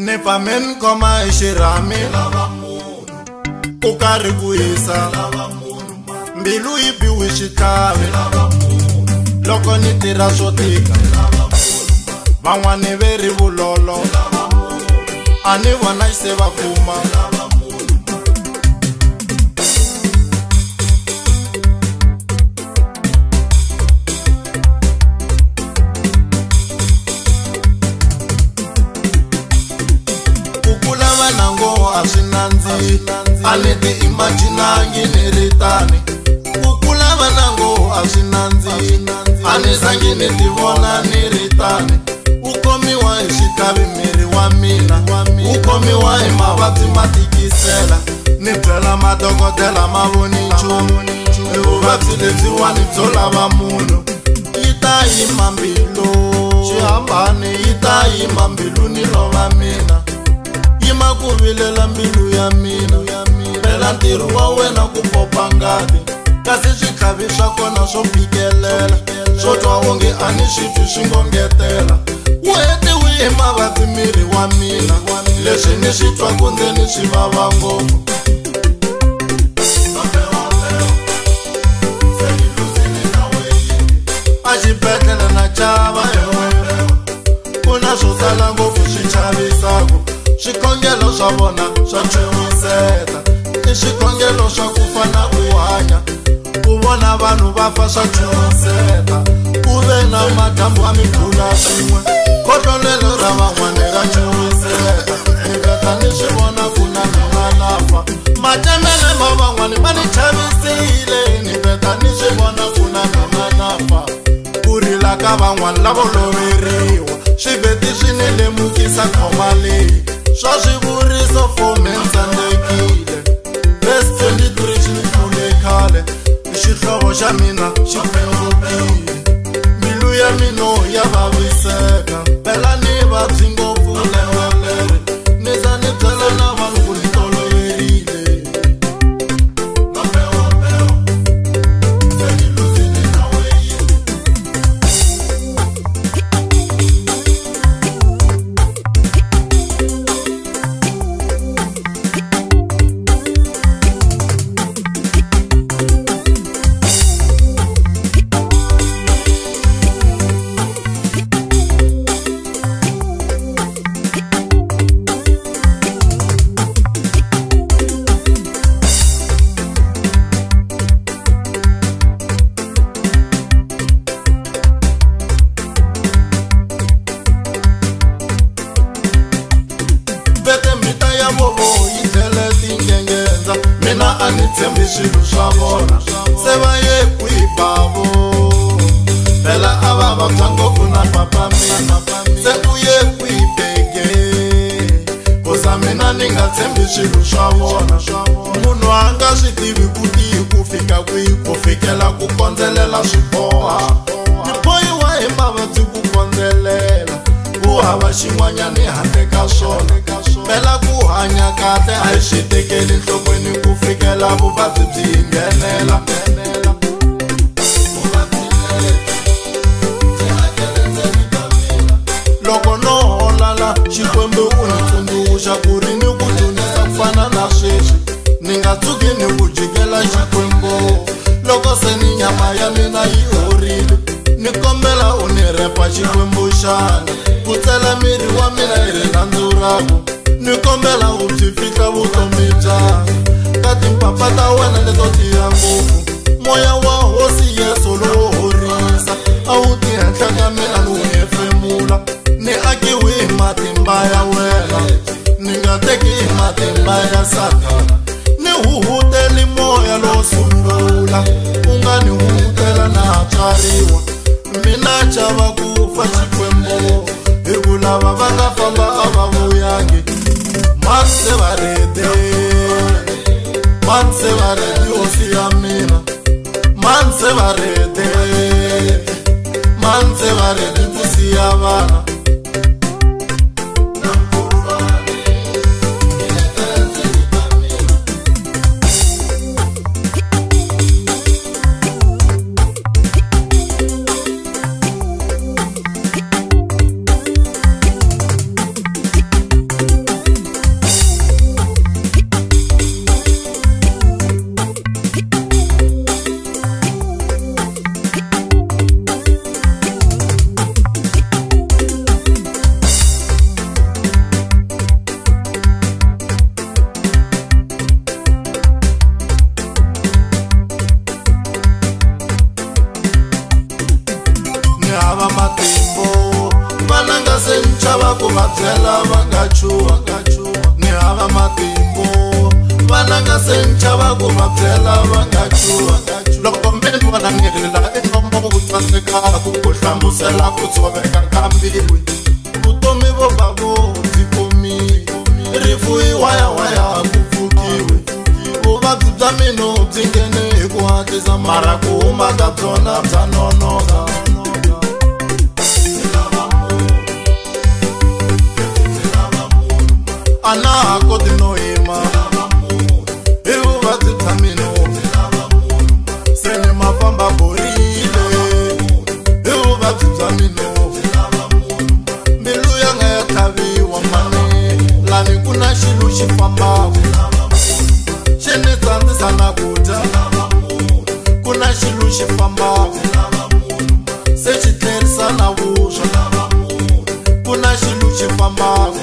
Ni pfame ni khoma hi xirhami ku karhi ku hisa mbilu yi biwe xitlhavi loko ni tirha swo tika van'wani ve ri vulolo a ni vona se va kuma. A ni ti imaginangi ni ri tani ku kula vanango a swi nandzihi a ni zangi ni ti vona ni ri tani u khomiwa hi xitlhavi miri wa mina u khomiwa hi mavabyi ma tikisela ni byela madokodela ma voni nchumu vuvabyi lebyiwani byo lava munhu yi ta yima mbilu xihambani yi ta yima mbilu ni lova mina yima ku vilela mbilu ya mina phela ntirho wa wena ku popa ngati kasi switlhavi swa kona swo phikelela swo twa onge a ni swi twi swi ngongetela wu hetiwe hi mavabyi miri wa mina leswi ni swi twaku ndzeni swi vava ngopfu. A xibedhlele na chava ku na swo tala ngopfu swi chavisaku swikhongelo swa vona swa chuhiseta i swikhongelo swa ku fana u hanya ku vona vanhu va fa swa chuhiseta ku ve na madyambu a mi bula swin'we khotlolelo ra van'wani ra chuhiseta ni veta ni swi vona ku na mina na fa matemele ma van'wani ma ni chavisile ni veta ni swi vona ku na mina na fa ku rila ka van'wani lavo loveriwa swiveti swi ni lemukisa khoma leyi swa swivuriso 4 ni tsandzekile verse 23 xi ni tlule khale xihlovo xa mina xi phendlukile mbilu ya mina ya vaviseka phela ni vabyi ngopfu lembe leri ni za ni byela na vanhu ku ni toloverile. Mina a ni tshembi swilo swa vona se va ye kwihi bavo phela a va vabya ngopfu na papa mina se u ye kwihi bege koza mina ni nga tshembi swilo swa vona munhu a nga swi tivi ku tihi ku fika kwihi ku fikela ku kondzelela swiboha ni bohiwa hi mavabyi ku kondzelela ku hava xin'wanyani handle ka swona phela ku hanya kahle a hi swi tekeli nhlokweni ku fikela vuvabyi byi nghenela. Loko no holala Xikwembu u ni tsundzuxa ku ri ni ku dyondzisa ku fana na sweswi ni nga tshuki ni ku jikela Xikwembu loko se ni nyama ya mina yi horile ni kombela u ni repa Xikwembu xana ku tsela miri wa mina hi rirhandzu raku ni kombela u byi fihla vutomi byanga ka timpapa ta wena leto tiya ngopfu moya wa hosi Yesu lowo horisa a wu ti henhla ka mina ni wu hefemula ni akiwe hi matimba ya wena ni nga teki hi matimba ya Sathana ni huhuteli moya lowo sungula u nga ni huhutela na ha tswariwa mina chava ku fa Xikwembu hi ku lava va nga famba a va vuyangi man se va rete man se va rete hosi ya mina man se va rete man se va rete ku siya vana. matimbo vananga se ni chava ku va byela va nga chuha ni hava matimbo vananga se ni chava ku va byela va nga chuha loko mi ni vona ni rila i khombo ku tsandzeka ku ku hlamusela ku tshoveka ka mbilu vutomi vo va vo byi komile rifu i wayawaya ku pfukiwe vuvabyi bya mino byi nghene hi ku hatlisa mara ku huma ka byona bya nonoka. A na ha koti no yima hi vuvabyi bya mino se ni mafamba borile hi vuvabyi bya mino mbilu ya nga ya tlhaviwa mani lani ku na xilo xi fambaka xi ni tsandzisa na ku dya ku na xilo xi fambaka se xi tlerisa na vuswa ku na xilo xi fambaka.